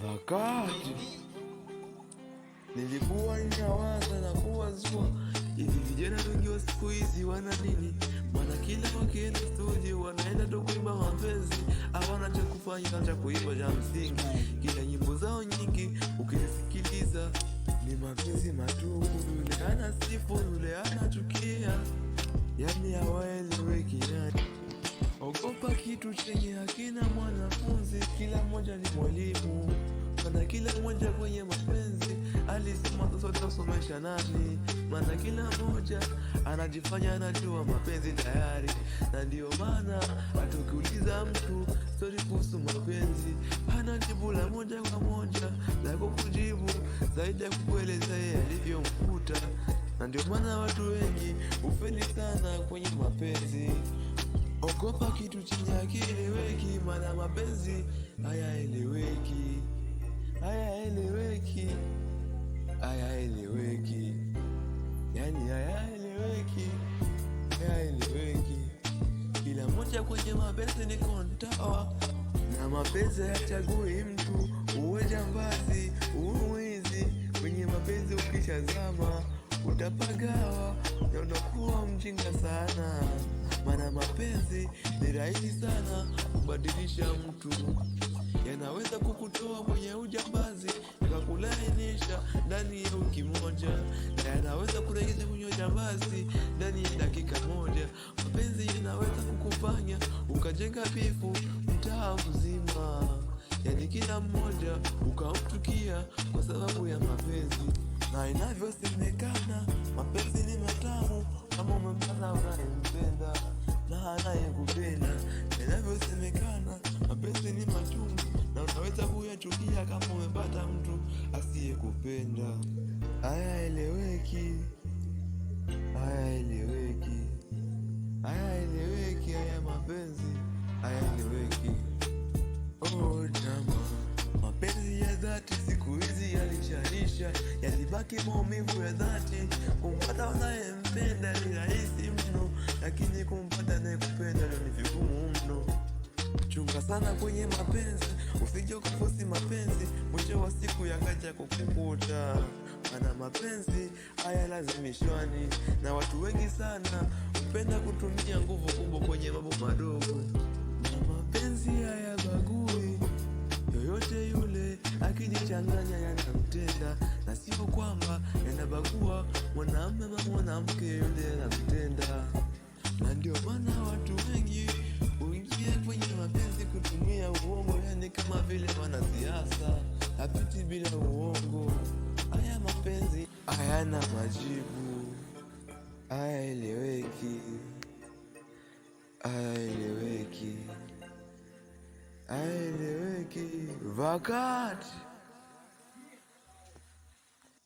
Wakati nilikuwa ninawaza na kuwazua hivi, vijana wengi wa siku hizi wana nini? Maana kila wakienda studio wanaenda tu kuimba mapenzi, hawana cha kufanya cha kuimba cha msingi. Kila nyimbo zao nyingi ukizisikiliza ni mapenzi matupu, yule ana sifu, yule anachukia, yani hawaeleweki yani. Ogopa kitu chenye hakina mwanafunzi, kila mmoja ni mwalimu, maana kila mmoja kwenye mapenzi alisema sasa utasomesha nani? Maana kila mmoja anajifanya anajua mapenzi tayari, na ndio maana hata ukiuliza mtu stori kuhusu mapenzi hana jibu la moja kwa moja la kukujibu zaidi ya kukueleza yeye alivyomkuta, na ndio maana watu wengi hufeli sana kwenye mapenzi. Ogopa kitu chenye hakieleweki, maana mapenzi hayaeleweki, hayaeleweki, hayaeleweki, yani hayaeleweki, hayaeleweki. Kila mmoja kwenye mapenzi ni kontawa, na mapenzi hayachagui mtu, uwe jambazi, uwe mwizi. Kwenye mapenzi ukishazama utapagawa na unakuwa mjinga sana, maana mapenzi ni rahisi sana kubadilisha mtu, yanaweza kukutoa kwenye ujambazi yakakulainisha ndani ya wiki moja, na yanaweza kurejesha kwenye ujambazi ndani ya dakika moja. Mapenzi yanaweza kukufanya ukajenga bifu mtaa mzima, yani kila mmoja ukamchukia kwa sababu ya mapenzi. Na inavyosemekana mapenzi ni matamu kama umempata unayempenda na anayekupenda. Inavyosemekana mapenzi ni machungu na unaweza kuyachukia kama umepata mtu asiyekupenda. Hayaeleweki, hayaeleweki, hayaeleweki, haya mapenzi hayaeleweki. Oh jamaa, mapenzi ya dhati siku hizi yalishaisha, yalibaki maumivu ya dhati. Kumpata unayempenda ni rahisi mno, lakini kumpata anayekupenda ndio ni vigumu mno. Chunga sana kwenye mapenzi, usije kufosi mapenzi, mwisho wa siku yakaja kukukuta. Maana mapenzi hayalazimishwani, na watu wengi sana hupenda kutumia nguvu kubwa kwenye mambo madogo. Na mapenzi hayabagui yoyote yule, akijichanganya yanamtenda, na sio kwamba yanabagua mwanamume ama mwanamke, yule yanamtenda. Na ndio maana watu wengi huingia kwenye mapenzi kutumia uongo, yani kama vile wanasiasa hapiti bila uongo. Haya mapenzi hayana majibu, hayaeleweki, hayaeleweki, hayaeleweki. Vakati.